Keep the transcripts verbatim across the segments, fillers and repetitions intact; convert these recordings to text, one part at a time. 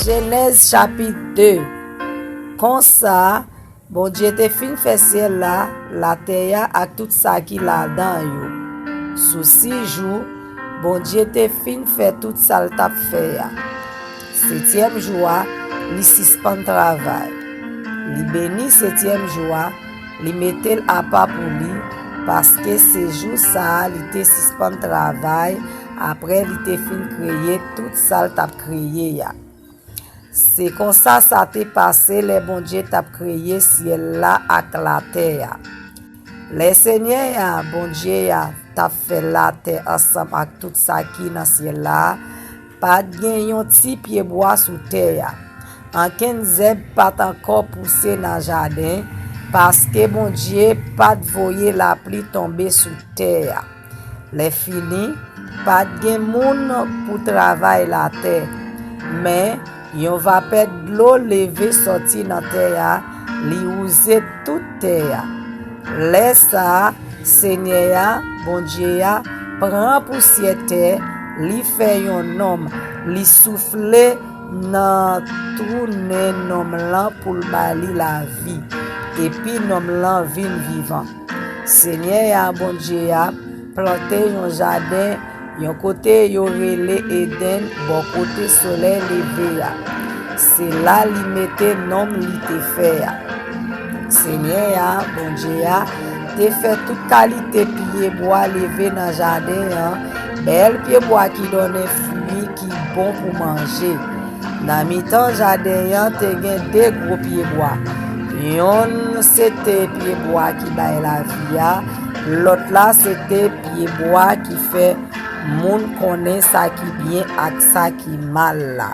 Jenèz chapit de. Konsa, Bondye te fin fè syèl la, latè a ak tout sa ki ladan yo. Sou sis jou, Bondye te fin fè tout sa l t ap fè a. Setyèm jou a, li sispann travay. Li beni setyèm jou a, li mete l apa pou li, paske se jou sa a li te sispann travay, apre li te fin kreye tout sa l t ap kreye a. Se konsa sa te pase lè Bondye t ap kreye syèl la ak latè a. Lè Senyè a, Bondye a, t ap fè latè ansanm ak tout sa ki nan syèl la, pa t gen yon ti pyebwa sou tè a. Ankenn zèb pa t ankò pouse nan jaden, paske Bondye pa t voye lapli tonbe sou tè a. Lèfini, pa t gen moun pou travay latè, men yon vapè dlo leve sòti nan tè a, li wouze tout tè a. Lè sa a, Senyè a, Bondye a, pran pousyè tè, li fè yon nonm, li soufle nan twou nen nonm lan pou l ba li lavi, epi nonm lan vin vivan. Senyè a, Bondye a, plante yon jaden, yon kote yo rele Edenn, bò kote solèy leve a. Se la li mete nonm li te fè a. Senyè a, Bondye a, te fè tout kalite pyebwa leve nan jaden an, bèl pyebwa ki donnen fwi ki bon pou manje. Nan mitan jaden an te gen de gwo pyebwa. Yonn se te pyebwa ki bay lavi a, lòt la se te pyebwa ki fè moun konnen sa ki byen ak sa ki mal la.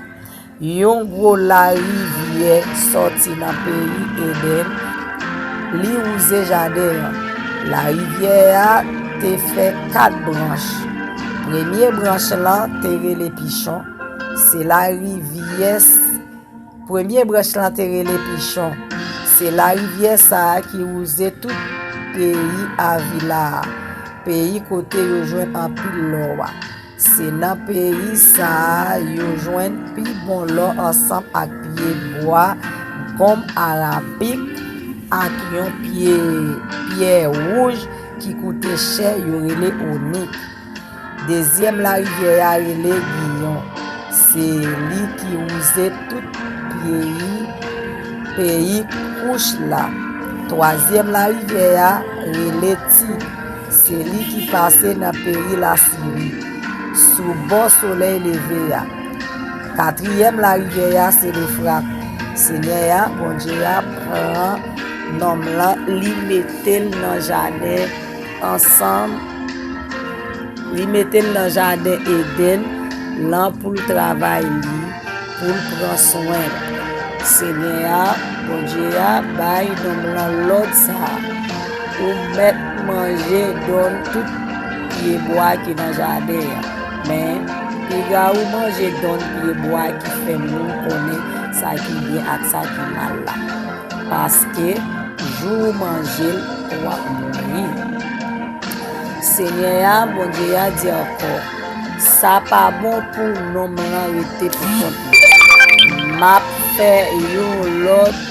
Yon gwo larivyè sòti nan peyi Edenn, li wouze jaden an. Larivyè a te fè kat branch. Premye branch lan te rele Pichon. Se larivyè s-, premye branch lan te rele Pichon. Se larivyè sa a ki wouze tout peyi Avila a, peyi kote yo jwenn anpil lò a. Se nan peyi sa a yo jwenn pi bon lò ansanm ak pyebwa gonm arabik ak yon pye pyè wouj ki koute chè yo rele onik. Dezyèm larivyè a rele Giyon. Se li ki wouze tout peyi, peyi Kouch la. Twazyèm larivyè a rele Ti. Se li ki pase nan peyi Lasiri, sou bò solèy leve a. Katriyèm larivyè a se Lefrat. Senyè a, Bondye a, pran nonm lan, li mete l nan jaden ansanm, li mete l nan jaden Edenn lan pou l travay li, pou l pran swen l. Senyè a, Bondye a, bay nonm lan lòd sa a: Ou mèt manje donn tout pyebwa ki nan jaden an, men piga ou manje donn pyebwa ki fè moun konnen sa ki byen ak sa ki mal la, paske jou ou manje l, w ap mouri. Senyè a, Bondye a, di ankò: Sa pa bon pou nonm lan rete pou kont li. M ap fè yon lòt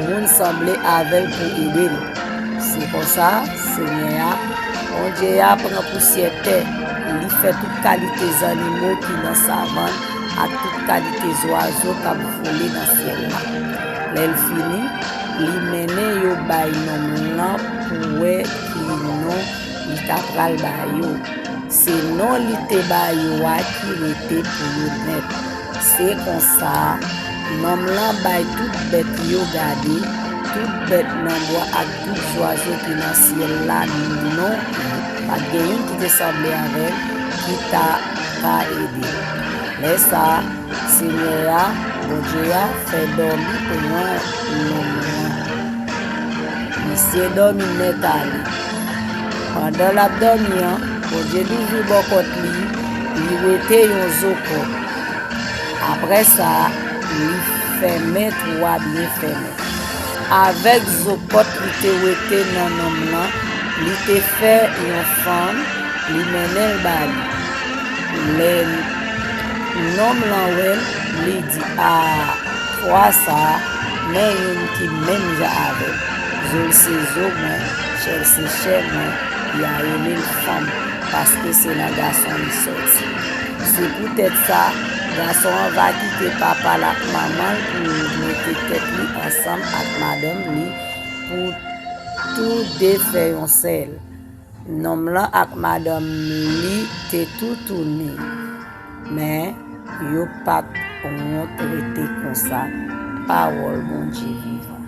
moun sanble avè l pou ede l. Se konsa, Senyè a, Bondye a, pran pousyè tè, li fè tout kalite zannimo ki nan savann ak tout kalite zwazo k ap vole nan syèl la. Lè l fini, li mennen yo bay nonm lan pou wè ki non li ta pral ba yo. Se non li te ba yo a ki rete pou yo nèt. Se konsa, nonm lan bay tout bèt yo gade, tout bèt nan bwa ak tout zwazo ki nan syèl la non yo. Pa t gen youn ki te sanble avè l, ki ta ka ede l. Lè sa a, Senyè a, Bondye a, fè dòmi pran nonm lan. Misye dòmi nèt ale. Pandan l ap dòmi an, Bondye louvri bò kòt li, li wete yon zo kòb. Apre sa, li fèmen twou a byen fèmen. Avèk zo kòb li te wete nan nonm lan, li te fè yon fanm, li mennen l ba li. Lè, Nonm lan wè l, li di, a, fwa sa a, men youn ki menm jan avè m. Zo l se zo mwen, chè l se chè mwen, y a rele l fanm, paske se nan gason li sòti. Se poutèt sa, gason an va kite papa l ak manman l pou mete tèt li ansanm ak madanm li pou tou de fè yon sèl. Nonm lan ak madanm li te toutouni, men yo pa t wont rete konsa. Pawòl Bondye vivan.